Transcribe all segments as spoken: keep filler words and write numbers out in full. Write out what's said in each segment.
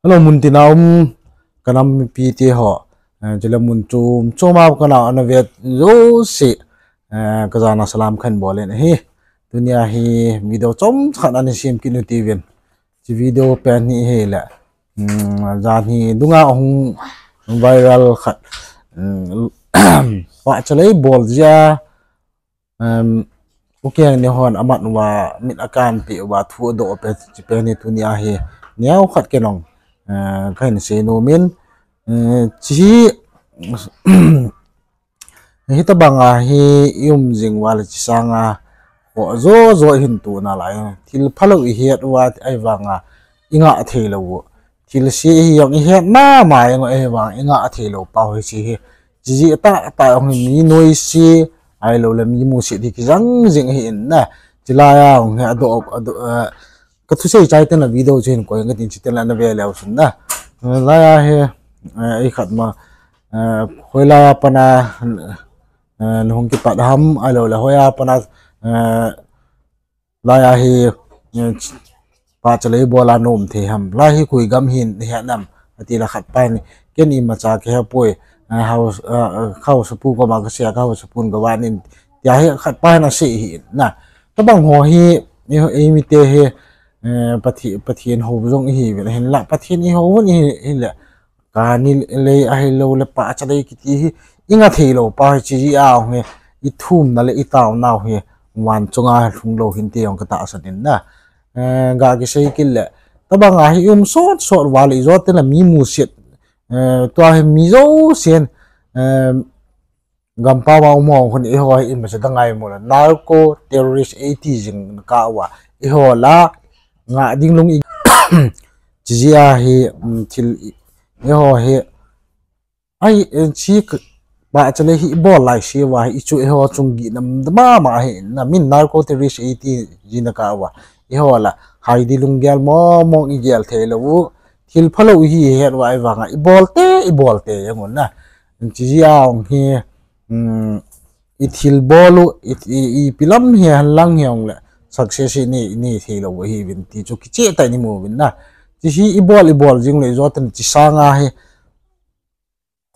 Hello, mun tina um, ka nam mipi te ho, eh, chule mun chom chom a ka na ana vet jouse, eh, ka jana salam khat bol in ahi. Tunia hi video chom khat ana sem kit u tivin. Chi video pen hi hi le, um, jan hi dunga hung viral khat, um, pachalei bol jia, um, u keng ni hon amat uva mit akan pi uva thu adoh pe, chi pen hi tunia hi neo khat kenong, eh, kahin sei nom in, eh, chi hi, hitabanga hi i um jing uva le chi sanga ho jo jo hin tu nalai, thil phalou i het uva ahivanga i ngah thei lou u. Thil se hi jong i het mama jong ahivang i ngah thei lou pau hi chi hi. Chi ji ta ta jong hi mi noise ahilou le mi musit hi kijang jing hi in na. Chi lai a jong hi adoh, adoh, eh, ka thusei chai ten la video chu hin koi ka tin chi ten la na ve leu sun na. Eh, lai a hi, eh, i khat ma, eh, hoi lai a pana, eh, na hung kipat ham ahilou le hoi a pana, eh, lai a hi, eh, pachalei bol a na um thei ham. Lai hi koi gam hin na het nam. Ati la khat pa hin, ken imacha ka he poi, eh, house, eh, ka housepu koma ka sei a ka housepu ka van in. Tia hi khat pa hin asei hi na. Tabang ho hi, i, i mite hi, eh, Pathen, Pathen hou jong i hi uvin. Hinla Pathen i hou uvin i hi, hinla. Kani lei ahilou le pachalei kiti hi i ngah thei lou pa hi chi ji a jong hi i thumna le i taonau hi van chunga lhung lou hin ti jong ka tahsan in na. Eh, ga kisei kit le tabanga hi i um sot sot uva le i jo ten la mi musit, eh, tua hi mi jousen, eh, gampam a um ho hin eiho hi imacha dang a i mu la narco terrorist eiti jing ka uva eiho la ngah ding lung i chi ji a hi, um, thil i, eiho hi ai, eh, chi k-, pachalei hi i bol lai se uva hi i chu eiho chung ginam mama hi na min narco terrorist eiti jing ka uva eiho la hai di lunggel mong mong i gel thei lou u thil phalou hi het uva ahivanga i bol te, i bol te jong un na. Chi ji a jong hi, um, i thil bol u, i, i, ipi lam hi hen lang hi jong le success hi nei, nei thei lou u hi uvin ti chu kicheh tah in i mu uvin na. Chi hi i bol, i bol jing le i jo ten chi sanga hi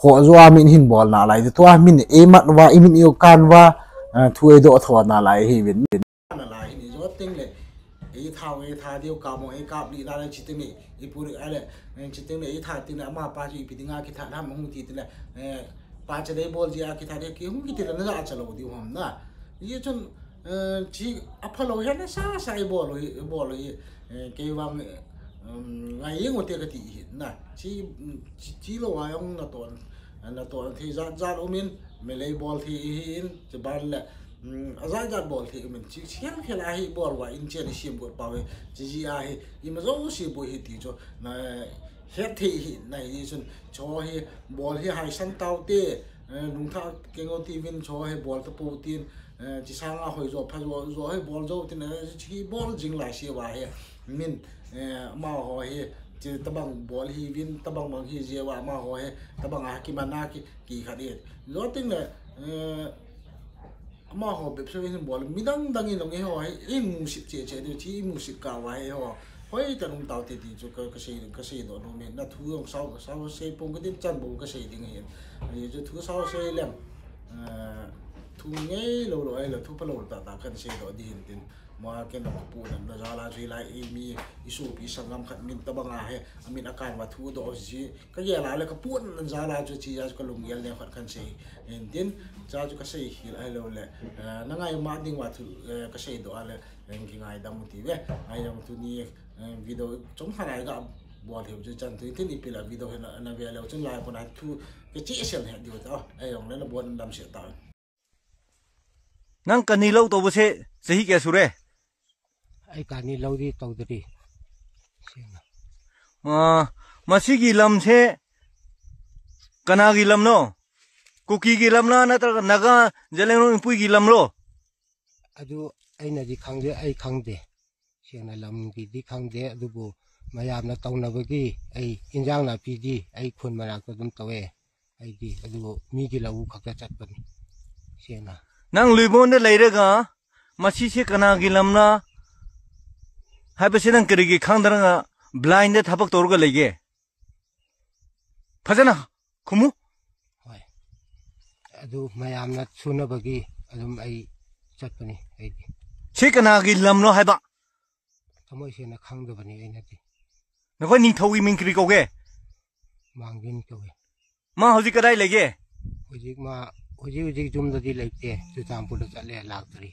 ho jo a min hin bol nalai. Tua min eimat uva, i min i kan uva, eh, thu eidoh tho nalai hi uvin. Nalai hi ni jo teng le, ei thao, ei tha diu ka mo, ei kap li nalai chi teng le, i puri ale, eh, chi teng le, ei tha teng le, ama pa chu ipi dinga kitha ham hung ti teng le, eh, pachalei bol ji a kitha de ki hung kiti le na ja cha lou diu ham na. Ye chun, eh, chi aphalou hi na sa sa i bol u hi, i bol u hi, eh, kei vang, eh, um, ngai jeng u te ka ti hi na. Chi, um, chi, chi lou a jong na ton, na ton thei jat jat um in, melei bol thei i hi in, chi ban le, um, a jat jat bol thei um in, chi, chi khel khel a hi bol uva in chen i sem got pau hi, chi ji a hi, ima jouse boi hi ti chu, na, het thei hi, na hi chun, cho hi, bol hi haisan tau te, eh, lungthah keng o ti uvin cho hi bol tapou tin, eh, chi sanga hoi jo, pha jo, jo hi bol jo tin, eh, chi bol jing lai se uva hi, min, eh, amaho hi, chi tabang bol hi uvin, tabang bang hi jeh uva amaho hi, tabang a kiman a ki, ki khat hi. Jo tin le, eh, amaho bep se hin bol, midang dang in jong eiho hi, i musit cheh cheh diu, chi i musit ka uva hi eiho. Hoi ta nung tau te ti chu ka, ka sei, ka seidoh nom in, na thu jong sao, sao sei pong ka tin chan bou ka sei ding hin. Ahi chu thu sao sei leng, eh, thu ngei lou lou ahile, thu phalou tah tah kan seidoh ding hin tin. Mo a ken ka pu na, na jal a chu hilai i mi, i sopi sanggam khat min tabang a hi, a min a kan uva thu doh ji, ka gel a le ka pu na jal a chu chi a chu ka lunggel neo khat kan sei. Hin tin, cha chu ka sei khel ahilou le, eh, na ngai ma ding uva thu, eh, ka seidoh a le, eh, ki ngaidam u ti ve. Ai jong tuni, eh, video chom khat a i ga bol thei u chu chan thu tin ipi la video hi na, na ve leu chun lai pon a thu ka chi sel he diu ta. Ai jong le na bon dam se ta. Nang kani lou tou bou se, sahi kya sure? Ai kani lou di tou di. Ah, masi ki lam se, kana ki lam no? Kuki ki lam la, natra Naga, Zeliangrong Inpui ki lam lo? Adu, aina di khangde, ai khangde. Sena lam ki di khangde, adubu, mayam na tau na bagi, ai, injang na pi di, ai, khun mana ko dum tau e. Ai di, adubu, mi ki lau khak ka chat pan. Sena. Nang lui bon de lai re ga, masi se kana ki lam na, hai pa se nang kari ki khang dara nga, blind de thapak tor ga lai ge. ꯐꯖꯅ ꯈꯨꯝꯃꯨ꯫ ꯍꯣꯏ꯫ ꯑꯗꯨ ꯃꯌꯥꯝꯅ ꯁꯨꯅꯕꯒꯤ ꯑꯗꯨꯝ ꯑꯩ ꯆꯠꯄꯅꯤ ꯑꯩꯗꯤ꯫ ꯁꯤ ꯀꯅꯥꯒꯤ ꯂꯝꯅꯣ ꯍꯥꯏꯕ? ꯊꯃꯣꯏ ꯁꯦꯡꯅ ꯈꯪꯗꯕꯅꯤ ꯑꯩꯅꯗꯤ꯫ ꯅꯈꯣꯏ ꯅꯤꯡꯊꯧꯒꯤ ꯃꯤꯡ ꯀꯔꯤ ꯀꯧꯒꯦ? ꯃꯥꯡꯖꯤꯟ ꯀꯧꯏ꯫ ꯃꯥ ꯍꯧꯖꯤꯛ ꯀꯗꯥꯏ ꯂꯩꯒꯦ? ꯍꯧꯖꯤꯛ ꯃꯥ, ꯍꯧꯖꯤꯛ ꯍꯧꯖꯤꯛ ꯌꯨꯝꯗꯗꯤ ꯂꯩꯇꯦ, ꯆꯨꯔꯆꯥꯟꯄꯨꯔꯗ ꯆꯠꯂꯦ, ꯂꯥꯛꯇ꯭ꯔꯤ꯫